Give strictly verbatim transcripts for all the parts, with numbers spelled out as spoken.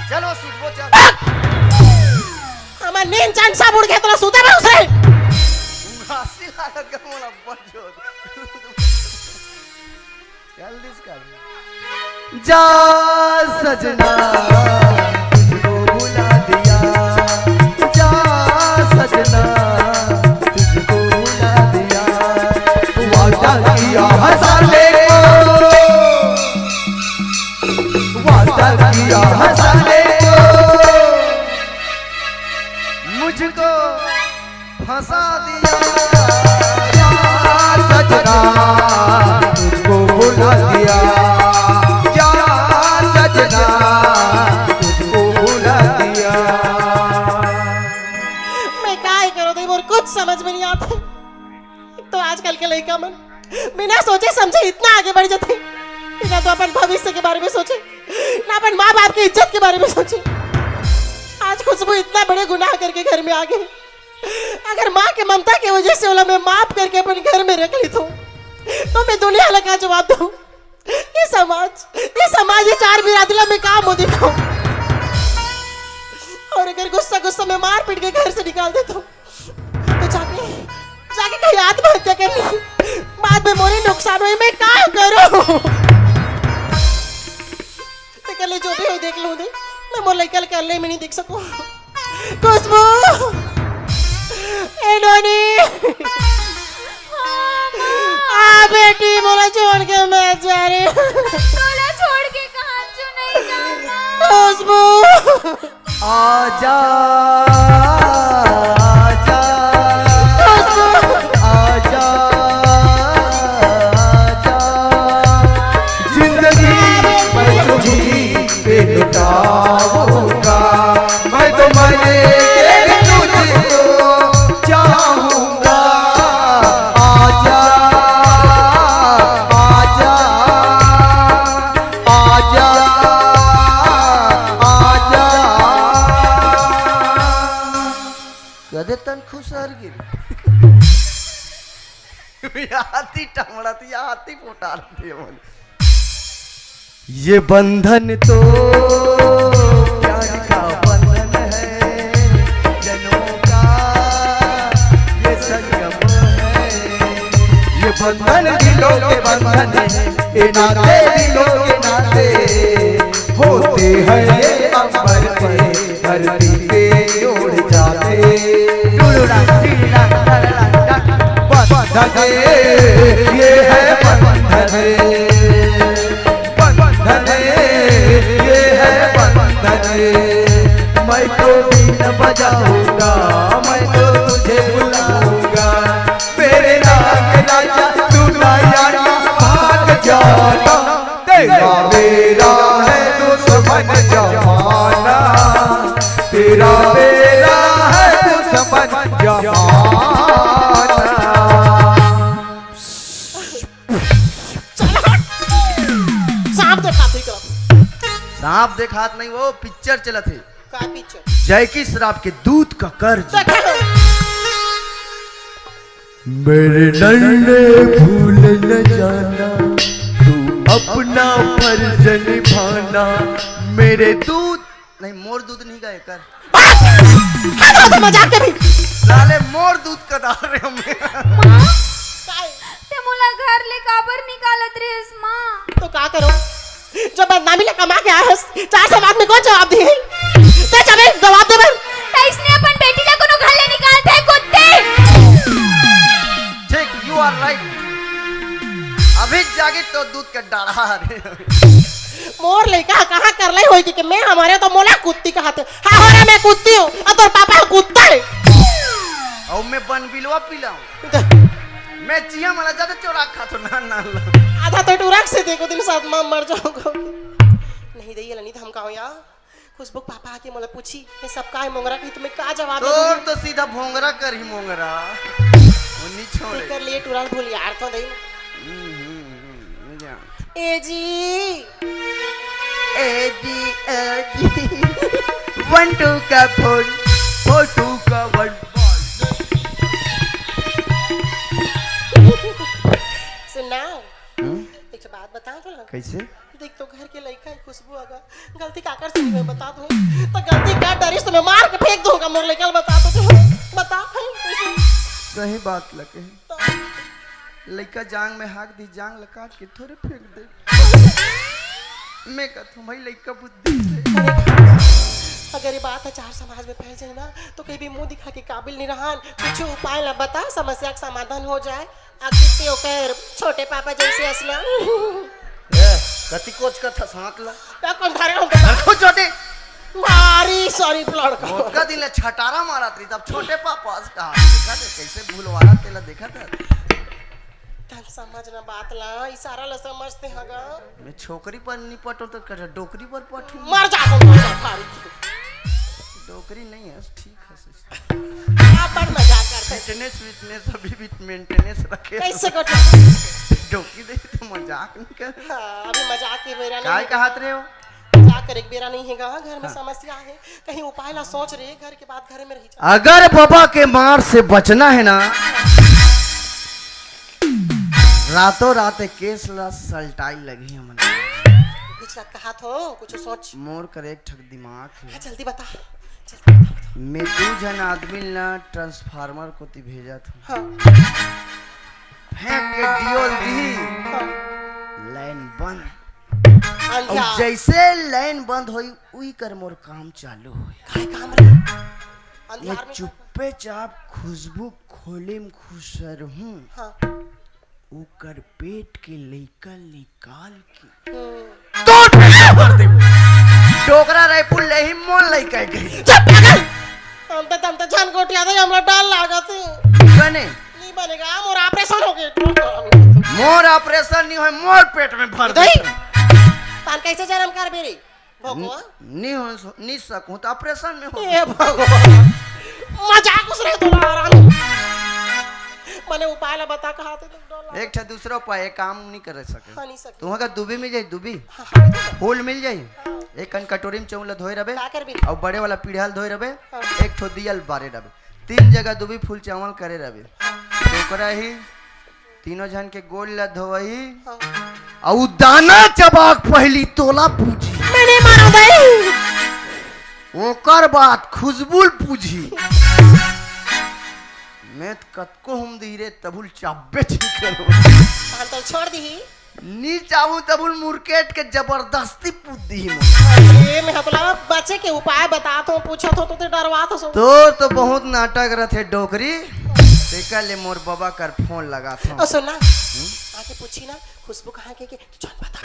चलो सुतबो, चल। हमर नींद चैन सब उड़ गे, तोला सुते में उसरे। उंगासी लागत का मोला बड़ जोर। जल्दी से कर। जा सजना, तुझको भुला दिया। जा सजना, तुझको भुला दिया। वादा किया हंसाने को, वादा किया हंसाने को, मुझको फंसा दिया। जा सजना, तुझको भुला दिया। जा सजना, तुझको भुला दिया। मैं काय करो दे, मोर कुछ समझ में नहीं आते। एक तो आजकल के लइका मन बिना सोचे समझे इतना आगे बढ़ जाते, ना तो अपन भविष्य के बारे में सोचे, ना अपन माँ बाप की इज्जत के बारे में सोचे। आज खुशबू इतना बड़े गुनाह करके घर में आ गई। अगर माँ के ममता की वजह से ओला मैं माफ करके अपन घर में रख लेथों, तो मैं दुनिया ला का जवाब दूँ? ये समाज, ये समाज, ये चार बिरादरी ला मैं का मुँह दिखाऊँ? और अगर गुस्सा गुस्सा में मार पीट के घर से निकाल देथों, तो जाके, जाके कहीं आत्महत्या कर ली। बाद में मोरे नुकसान होई, मैं का करूँ? तेकर ले जो भी होई देख लूँ दे, मैं मोर लइका ल अकेल्ले में नहीं देख सकूँ। खुशबू, ए नोनी, आ बेटी, मोला छोड़ के मत जा रे। तोला छोड़ के कहाँ चो नहीं जाऊँ माँ। खुशबू, आजा, आजा, आजा, आजा। जिंदगी मैं तुझी पे लुटाऊंगा, मैं तो मर के भी तुझको चाहूंगा। आजा, आजा, आजा, आजा। कदे तन खुश हर गिरी। हाथी टमड़त या हाथी पोटारत ये मन। ये बंधन तो प्यार का बंधन है, जनों का ये संगम है। ये बंधन दिलों के बंधन है, ये नाते दिलों के नाते होते हैं ये अंबर पे, धरती पे उड़ जाते। बंधन ये है बंधन, बंधन ये है बंधन। मैं तो बीन बजाऊंगा, मैं तो तुझे बुलाऊंगा, मेरे नाग राजा तू ना आना, भाग जाना। तेरा मेरा है दुश्मन जमाना, तेरा मेरा है दुश्मन जमाना। सांप देखात ही करा। सांप देखात नहीं, वो पिक्चर चलत है। का पिक्चर? जैकी श्रॉफ के दूध का कर्ज। देखा हो? मेरे नन्हे भूल न जाना, तू अपना फर्ज निभाना। मेरे दूध नहीं, मोर दूध नहीं गाए कर। हाँ, तो, तो मजाक के भी। साले मोर दूध का डाल रहे हम। काय? ते मोला घर ले काबर निकालत रहिस माँ? तो का करो, जो बदनामी ले कमा के आए हस, चार समाज में कौन जवाब दिही? ते जबे जवाब देबे। तइसने अपन बेटी ला कोनो घर ले निकालथे कुत्ते। ठीक, you are right। अभी जागे तो दूध के डाढ़ा रे। मोर लइका कहाँ कर ले होई कि मैं हमारे तो मोला कुत्ती कहाथे। हाँ हो रे, मैं कुत्ती हूँ और तोर पापा कुत्ता है। और मैं बनबिलवा पिलाऊं। मैं चिया मला ज्यादा चोरा खातो ना ना। आधा तो टुरक से देखो दिन साथ माँ मर जाऊंगा। नहीं दई, नहीं धमकाओ यार। खुशबू पापा आके मोला पूछी, ये सब काय मोंगरा कही, तुम्हें का जवाब तोर दे? तो सीधा भोंगरा कर ही मोंगरा। वो नहीं छोड़े। कर लिए टुरल भूल यार तो दई। हम्म, हम्म, हम्म, मैं जान। ए जी, ए जी, ए जी। One two का फोर, four two का वन। सुनना, हम्म? एक बात बताओ तो ना। कैसे? देख तो घर लइका है खुशबू अगर गलती काकर से नहीं होय, बता तो। तो गलती कर डरिस तो मैं मार के फेंक दूंगा मोर लइका ल, बता तो। बता, हैं, कैसे? सही बात ल कहे। तो लइका जांग में हाक दी, जांग ल काट के थोरे फेंक दे। मैं कहत हूँ भाई, लइका बुद्धि से। अगर ये बात ह चार समाज में फैल जाए ना, तो कहीं भी मुंह दिखा के काबिल नहीं रहन। कुछ उपाय ला बता, समस्या का समाधान हो जाए। आखिर ते ओकर छोटे पापा जैसे असना। ए, कति कोच का था साथ ला? मैं कौन धारे हम? अरे, छोटे। भारी शरीफ लड़का। मोटका दिन ले छटारा मारत रही, तब छोटे पापा से कहा, देखा थे कैसे भूलवाला तेला, देखा था। तन समझ ना बात ला, इशारा ला समझते हगा। मैं छोकरी पर नहीं पटो तो कर डोकरी पर पटू। मर जा, मर जा, भारी। डोकरी नहीं है, ठीक है। अपन मजाक करते हैं। फिटनेस विटनेस अभी भी मेंटेनेंस रखे। कैसे को? डोकी दे तो मजाक नहीं कर। हाँ, अभी मजाक के बेरा नहीं काय है। कहात रहे हो? मजाक करे के बेरा नहीं है गा, घर में हाँ। समस्या है, कहीं उपाय ला सोच रहे, घर के बात घर में रही जा। अगर बाबा के मार से बचना है ना, रातों रात केस ला सलटाई लगी हमन। बीच रात कहात हो, कुछ सोच। मोर कर एक ठक दिमाग है। हाँ, जल्दी बता, जल्दी बता, बता। मैं दू झन आदमी ला ट्रांसफार्मर कोती भेजत हूँ। हाँ। फेंक के डियोल दी। हाँ। लाइन बंद। अंधियार। अउ जैसे लाइन बंद होई, उही कर मोर काम चालू होई। काय काम रे? ये अंधियार में चुप्पे चाप खुशबू खोली में खुसर हूँ। हाँ। ओकर पेट के लइका निकाल के हम्म। तोर पेट में भर देबो। डोकरा रायपुर ले ही मोर लइका गई। चुप पागल। हम तो, हम तो झन गोटिया दे, हमरा डर लागत है। बने। नहीं बनेगा, मोर ऑपरेशन हो गए। मोर ऑपरेशन नहीं होय, मोर पेट में भर दे। तान कैसे जन्म कर बेरी? भगवान। नहीं हो, नहीं सकूं तो ऑपरेशन में हो। ए भगवान। मजाक उस रहे तो आराम। मने उपाय ला बता कहा थे तुम डर लगा। एक ठा दूसरा उपाय, एक काम नहीं कर सके। हाँ, नहीं सके। तुमका दुबी मिल जाई, दुबी। हाँ, हाँ, तो फूल मिल जाई। हाँ। एक कन कटोरी में चौल धोए रबे। का करबी? और बड़े वाला पीढ़ा ल धोए रबे। हाँ। एक ठो दिया ल बारे रबे। तीन जगह दुबी फूल चावल करे रबे। तो ओकरा ही तीनों झन के गोड़ ला धोवही। हाँ। अउ दाना चबाक पहली तोला पूजी। मैंने मारा भाई। ओकर बाद खुशबू ल पूजी। मैं त कतको हम दी रे तबुल चाबे ठीक करो। हम तो छोड़ दी। नी चाहूं तबुल मुरकेट के जबरदस्ती पूछ दी ही मोर। अरे, मैं हतला बचे के उपाय बतात हूँ, पूछत हूँ, तो ते डरवात हो। तोर तो बहुत नाटक रथे डोकरी। तेकर ले मोर बबा कर फोन लगात हूँ। ओ, सुन ना, हम्म? आके पूछी ना, खुशबू कहाँ के, के, तू जान बता।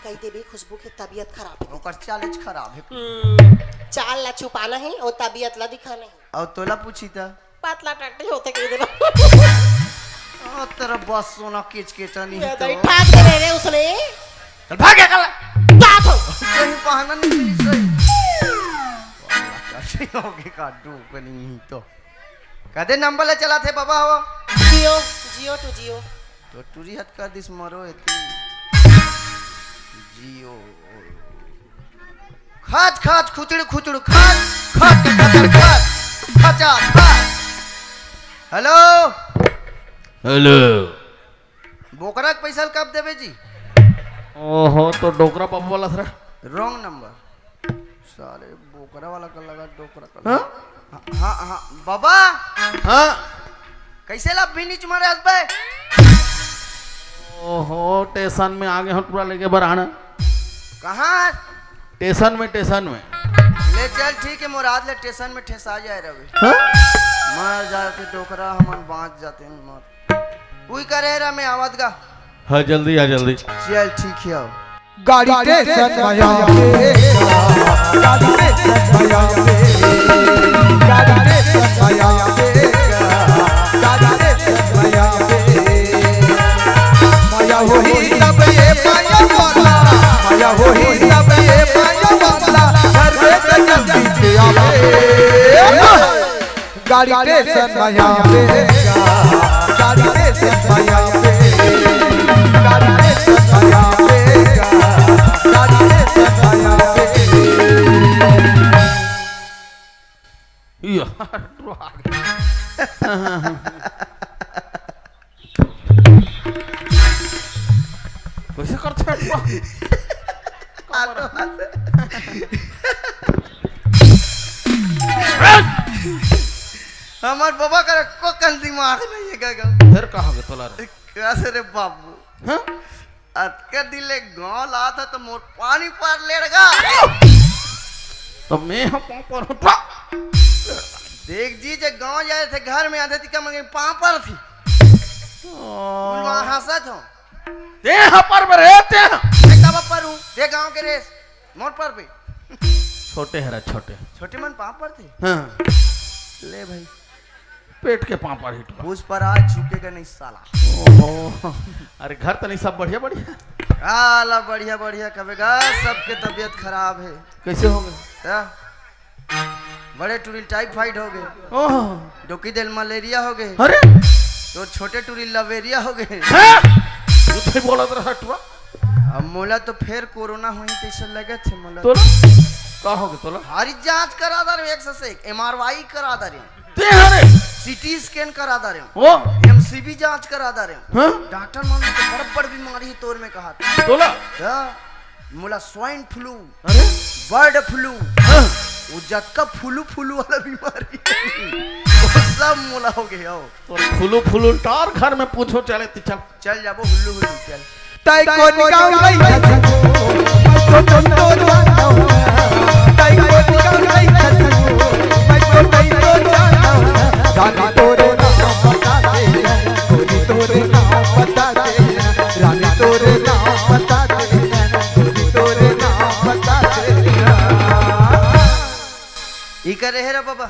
कही देबी खुशबू के तबीयत खराब है। ओकर चाल च खराब है। हम्म, चाल ला छुपाना है और तबीयत ला दिखाना है। और तोला पूछी त? पतला टट्टी होते कह देना। आ, तेरा बस सोना किचकिचा नहीं ये तो। दही ठाक दे रे उसने। चल भाग, कल। जा तो। कहीं बहाना नहीं मिली सही। वाला कटे होगे का डूब नहीं तो। कदे नंबर ले चला थे बाबा हो। जियो, जियो टू जियो। तो टूरी हत कर दिस मरो एती। जियो। खाच, खाच, खुचड़ू, खुचड़ू, खाच, खाच, खाच, खाच, खाचा, खाच। हेलो। हेलो। बोकरा के पैसा ल कब देबे जी? ओहो, तो डोकरा बाबू वाला सरा। Wrong number. सारे बोकरा वाला का लगा डोकरा का। हाँ? हाँ, हाँ, हाँ, बाबा। हाँ। कैसे ला भिंडी चुमा रहे हस बे? ओहो, टेसन में आगे हो टूरा लेके बराना। कहाँ? टेसन में, टेसन में। ले चल, ठीक है, मोर आज ले टेसन में ठेसा जाए रवे। हाँ? मर जाते डोकरा, हमन बाँच जाते मर। उई करे रहा, मैं आवत गा। हाँ, जल्दी आ, जल्दी। चल, ठीक है, आओ। गाड़ी टेसन में आवे, गाड़ी टेसन में आवे, गाड़ी टेसन में आवे, गाड़ी टेसन में आवे। माया होही तब ये माया वाला, माया होही तब ये माया वाला, घर में से जल्दी से आवे। गाड़ी टेसन में आवेगा, गाड़ी टेसन में आवेगा, गाड़ी टेसन में आवेगा, गाड़ी टेसन में आवेगा। यार, ड्रॉग। कैसे करते हैं ड्रॉग? हमर बाबा कर एको कन दिमाग नहीं है, गगा। फिर कहाँ गए तोला रे? कैसे रे बाबू? हाँ? अतके दिन ले गाँव लात है तो मोर पानी पर लेड़गा। तो मैं हम पाँव पर उठा। देख जी, जे गाँव जाए थे, घर में आधे तिका मगे पाँव पर थी। ओ। उन वहाँ हंसत हो। ते यहाँ पर बरे, ते यहाँ। मैं कब पर हूँ? दे गाँव के रेस। मोर पर पे। छोटे हरा, छोटे। छोटे मन पाँव पर थे? हाँ। ले भाई। पेट के पाँव पर हिट बा। उस पर आज झुकेगा नहीं साला। ओहो। अरे घर तो नहीं, सब बढ़िया बढ़िया? आला बढ़िया बढ़िया कबेगा, सबके तबीयत खराब है। कैसे हो गए? क्या? बड़े टुरी ल टाइफाइड हो गए। ओह। डोकी देल मलेरिया हो गए। अरे। तो छोटे टुरी लवेरिया हो गए। हैं? उठे बोलत रहा टुआ। अब मोला तो फेर कोरोना होही तैसे लगत है मोला। तोला? का हो गए तोला? हारी जांच करा दारे एक से एक, एमआरआई करा दारे। ते हरे? सीटी स्कैन करा दारे। ओ। एमसीबी जांच करा दारे। हाँ? डॉक्टर मन तो बड़ बड़ बीमारी है तोर में कहा। तोला? हाँ। मोला स्वाइन फ्लू, अरे? बर्ड फ्लू, हाँ। वो जतका फ्लू फ्लू वाला बीमारी है, वो सब मोला हो गया हो। तो फुलू फुलू टार घर में पूछो चले ती चल। चल जाबो हुल्लू हुल्लू चल। ताई कोनी गाँव गई खसू, मैं तो तुम तो जानो। ताई कोनी गाँव गई खसू, मैं तो तई तो जानो। रानी तोरे नाम बता दे, कोनी तोरे नाम बता दे, रानी तोरे नाम बता दे, कोनी तोरे नाम बता दे। ई करे हे रे बाबा।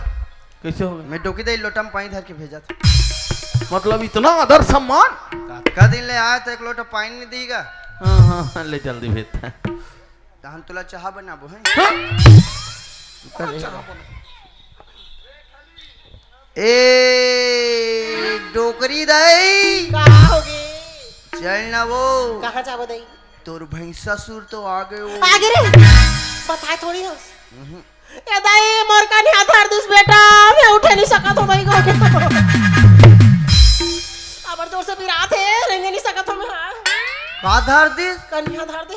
कैसे हो गए? मैं डोकी दे लोटा में पानी धर के भेजा था। मतलब इतना आदर सम्मान? का दिन ले आया तो एक लोटा पानी नहीं दीगा। हाँ, हाँ, हाँ, ले जल्दी भेजता है। तहन तोला चाह बनाबो है। हाँ? करे। चाह बना। ए, डोकरी दाई। का होगे? चल ना वो। कहाँ जाबो दाई? तोर भैंसा सुर तो आ गए हो। आ गए रे। बताए थोड़ी हो। हम्म। ए दाई, मोर कनिहा धर दिस बेटा, मैं उठे नहीं सकत हो दाई को। अबर जोर से बिरात है, रेंगे नहीं सकत हो मैं, हाँ। का धर दिस? कनिहा धर दे।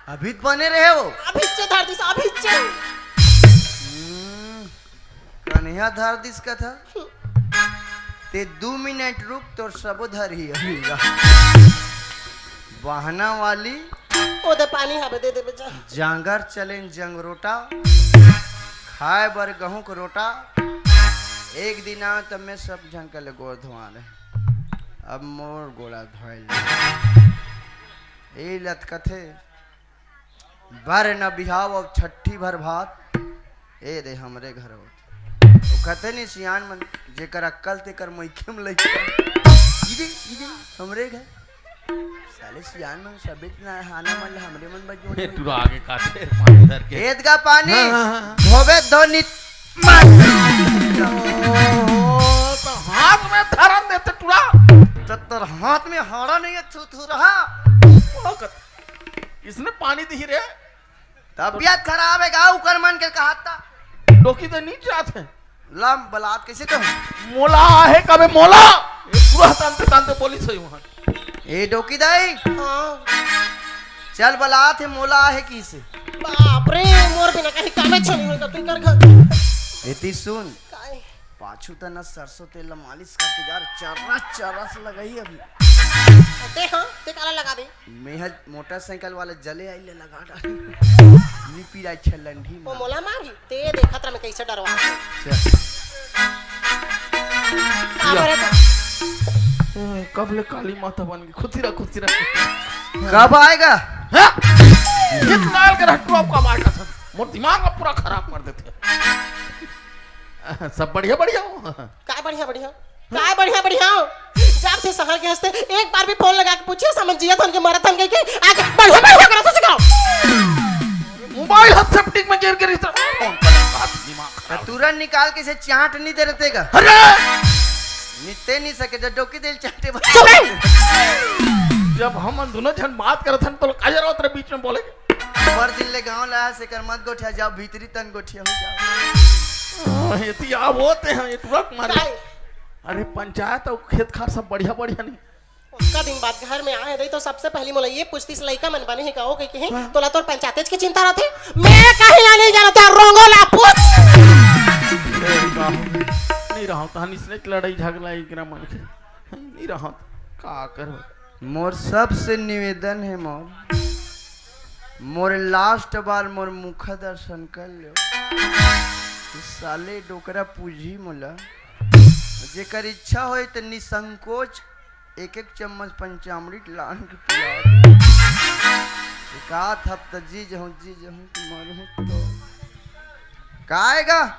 अभी तो बने रहे हो। अभी चे धर दिस, अभी चे। हम्म, कनिहा धर दिस कथा। ते दू मिनट रुक, तोर सबो धरही अभी गा। बहना वाली। ओ दे पानी हवे, दे दे बेटा। जांगर चलेन जंगरोटा, खाए बर गहूं के रोटा। एक दिन आवे तब मैं सब झन के ले गोड़ धोआ रहे। अब मोर गोड़ा धोए ले। ए लतकथे, बर न बिहाव अउ छट्ठी भर भात, ए दे हमरे घर होत। वो कहते नहीं सियान मन, जेकर अक्कल तेकर मइके में लइका। ई दे, ई दे, हमरे घर। साले सियान मन सबे नहाना मन ल हमरे मन बजोड़े। ए, टुरा आगे काटे, पानी धर के। एदगा पानी, हाँ, हाँ, हाँ, हाँ। धोबे धोनी, मार। ओ, तो हाथ में धरन देते टुरा। तो तोर हाथ में हाड़ा नहीं है, थू थू रहा। ओ, कत-, इसने पानी दी रे। तबियत खराब है गा, उकर मन के कहा था। डोकी दे नीचे आते। लम बलात कैसे कहूँ? मोला आहे कबे मोला। ये पूरा तंते तंते बोली सही वहाँ। ए डोकी दाई। हाँ। चल बलात है मोला आहे किसे। बाप रे, मोर बिना कहीं कामे छनी होई का तू कर घर। एती सुन। काय? पाछू त न सरसों तेल ला मालिश करके जा, चर्रा चर्रा से लगाई अभी। ते हाँ, ते काला लगा दे। मैं ह मोटरसाइकिल वाला जले आई ले लगा डाली। लिपी राई छलंडी वो मार। मोला मारी, ते देखत रह मैं कैसे डरवा। चल। का या। करे तो? ए, कब ले काली माता बन गई? खुशी रह, खुशी रह। कब आएगा? हाँ? ये तो डाल के रख, तू आपका मार कसम। मोर दिमाग में पूरा खराब कर देते। सब बढ़िया बढ़िया हो? काय बढ़िया बढ़िया? काय बढ़िया बढ़िया हो? जब से शहर के हंसते एक बार भी फोन लगा के पूछिए, समझ जिया थन के मरत थन के, के आज बढ़िया बढ़िया करा तो सिखाओ। मोबाइल हाथ सेप्टिक में गिर गिर इस तरह फोन कर बात दिमाग खराब। तुरंत निकाल के इसे चाट नहीं दे रहते का? अरे! नित्ते नहीं सके, जब डोकी दिल चाटे बस। चुप रहे। जब हम दोनों जन बात करत हन, तो काजर उतरे बीच में बोले। पर दिन ले गांव लाया से कर मत गोठिया जाओ, भीतरी तन गोठिया हो जाओ। हाँ, ये तो यार होते हैं, ये तुरंत मारे। काय? अरे पंचायत और खेत खार सब बढ़िया बढ़िया नहीं। का दिन बाद घर में आए रही तो सबसे पहली मोला ये पूछतीस, "लइका मन बने हे का?" ओ कहिके, हाँ। "तोला तोर पंचायतेच के चिंता रथे, मैं कहीं ला नहीं जानत, रोंगो ला पूछ।" ए, बाबू, नहीं रहत, तहन इसने लड़ाई झगड़ा एकरा मन के। नहीं रहत, का करो? मोर सबसे निवेदन हे मोर, मोर last बार मोर मुख दर्शन कर लो। साले डोकरा पूजी मोला। जेकर इच्छा होय त निसंकोच एक एक चम्मच पंचामृत लान के पिया दे। एक आध हफ्ता जी जहूं, जी जहूं कि मरहूं तो। का आएगा?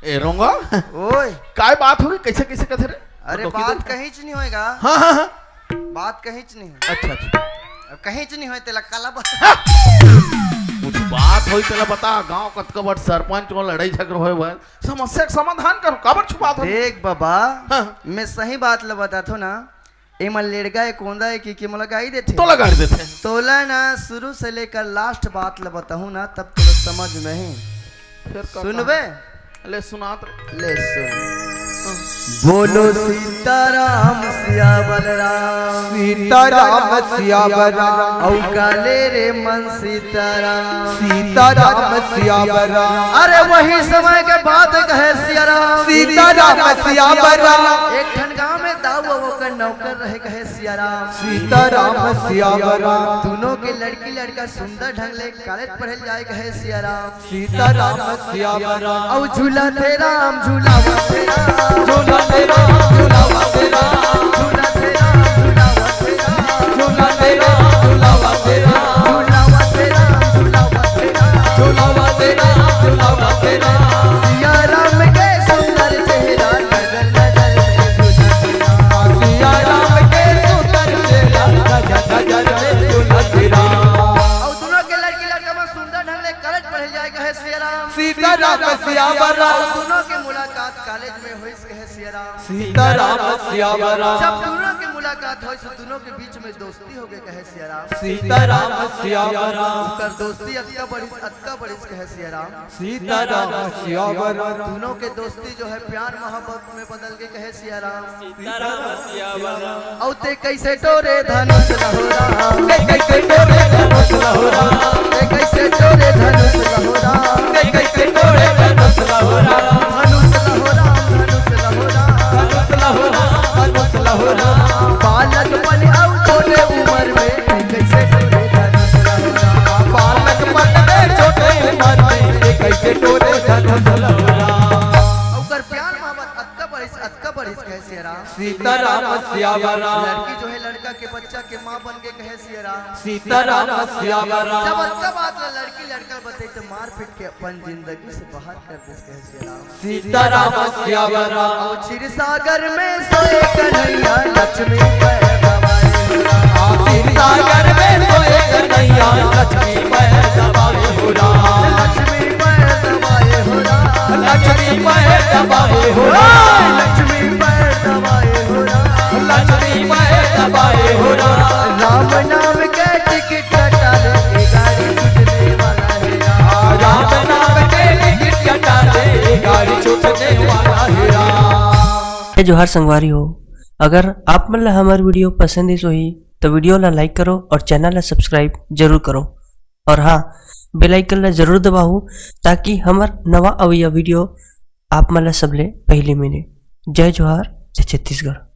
ए, रोंगा? ओए। काय बात होगी? कैसे, कैसे कथे रे? अरे, तो बात कहीं च नहीं होएगा। हाँ, हाँ, हाँ। बात कहीं च नहीं है। अच्छा, अच्छा। अब कहीं च नहीं होए, तेला काला बात। कुछ बात होई, तेला बता। गांव कतका बड़ सरपंच हो, लड़ाई झगड़ा होए भाई, समस्या के समाधान करो, काबर छुपात हो? देख बाबा, हाँ। मैं सही बात ल बताथो ना, एमन लेड़गा ए कोंदा ए कि, कि मोला गाई देथे। तोला गाई देथे। तोला ना शुरू से लेकर last बात ल बताहूं ना, तब तोला समझ में ही। फिर का सुनबे? कहा? ले सुनात रे। ले सुन। हाँ। बोलो सीताराम सिया बलराम। सीताराम सिया बलराम। औ काले रे मन सीताराम। सीताराम सिया बलराम। अरे वही समय के बात कहे सिया राम। सीताराम सिया बलराम। एक ठन गांव में दाऊ अउ ओकर नौकर रहे कहे सिया राम। सीताराम सिया बलराम। दोनों के लड़की लड़का सुंदर ढंग ले कॉलेज पढ़े जाए कहे सिया राम। सीताराम सिया बलराम। औ झूला थे राम, झूलावा थे राम। झूला थे राम, झूलावा थे राम। झूला थे राम, झूलावा थे राम। झूला थे राम, झूलावा थे राम। झूलावा थे राम, झूलावा थे राम। झूलावा थे राम, झूलावा थे राम। सिया राम के सुंदर चेहरा नजर नजर में झूला थे राम। सिया राम के सुंदर चेहरा नजर नजर में झूला थे राम। औ दोनों के लड़की लड़का मन सुंदर ढंग ले कॉलेज पढ़े जाए कहे सिया राम। सीताराम सिया बलराम। दोनों के मुलाकात कॉलेज में होइस कहे सिया राम। सीताराम सिया बलराम। जब दोनों के मुलाकात होइस, दोनों के बीच में दोस्ती हो गए कहे सिया राम। सीताराम सिया बलराम। ओकर दोस्ती अतका बढ़िस, अतका बढ़िस कहे सिया राम। सीताराम सिया बलराम। दोनों के दोस्ती जो है प्यार मोहब्बत में बदल गए कहे सिया राम। सीताराम सिया बलराम। औ ते कैसे टोरे धनुष लहोरा। ते कैसे टोरे धनुष लहोरा। ते कैसे टोरे धनुष लहोरा। ते कैसे टोरे धनुष लहोरा। धनुष लहोरा, धनुष लहोरा। धनुष लहोरा, धनुष लहोरा। बालक बन औ छोटे उम्र में ते कैसे टोरे धनुष लहोरा। बालक बन में छोटे उम्र में ते कैसे टोरे धनुष लहोरा। ओकर प्यार मोहब्बत अतका बढ़िस, अतका बढ़िस कहे सिया राम। सीताराम सिया बलराम। लड़की जो है लड़का के बच्चा के माँ बन के कहे सिया राम। सीताराम सिया बलराम। जब अतका बात ला लड़की लड़का बताई तो मार पीट के अपन जिंदगी से बाहर कर देस कहे सिया राम। सीताराम सिया बलराम। औ क्षीर सागर में सोए कन्हैया लक्ष्मी पैदा भए। क्षीर सागर में सोए कन्हैया लक्ष्मी पैदा भए हो राम। लक्ष्मी पैदा भए हो राम। लक्ष्मी पैदा भए हो राम। लक्ष्मी पैदा भए हो राम। लक्ष्मी पैदा भए हो राम। राम नाम के टिकट कटा ले, ये गाड़ी छूटने वाला हे राम। राम नाम के टिकट कटा ले, ये गाड़ी छूटने वाला हे राम। जय जोहार संगवारी हो, अगर आप मन ला हमर video पसंद आइस होही, तो video ला like करो और channel ला subscribe जरूर करो। और हाँ, bell icon ला जरूर दबाहू, ताकि हमर नवा अवइया video आप मन ला सबले पहली मिले। जय जोहार, जय छत्तीसगढ़।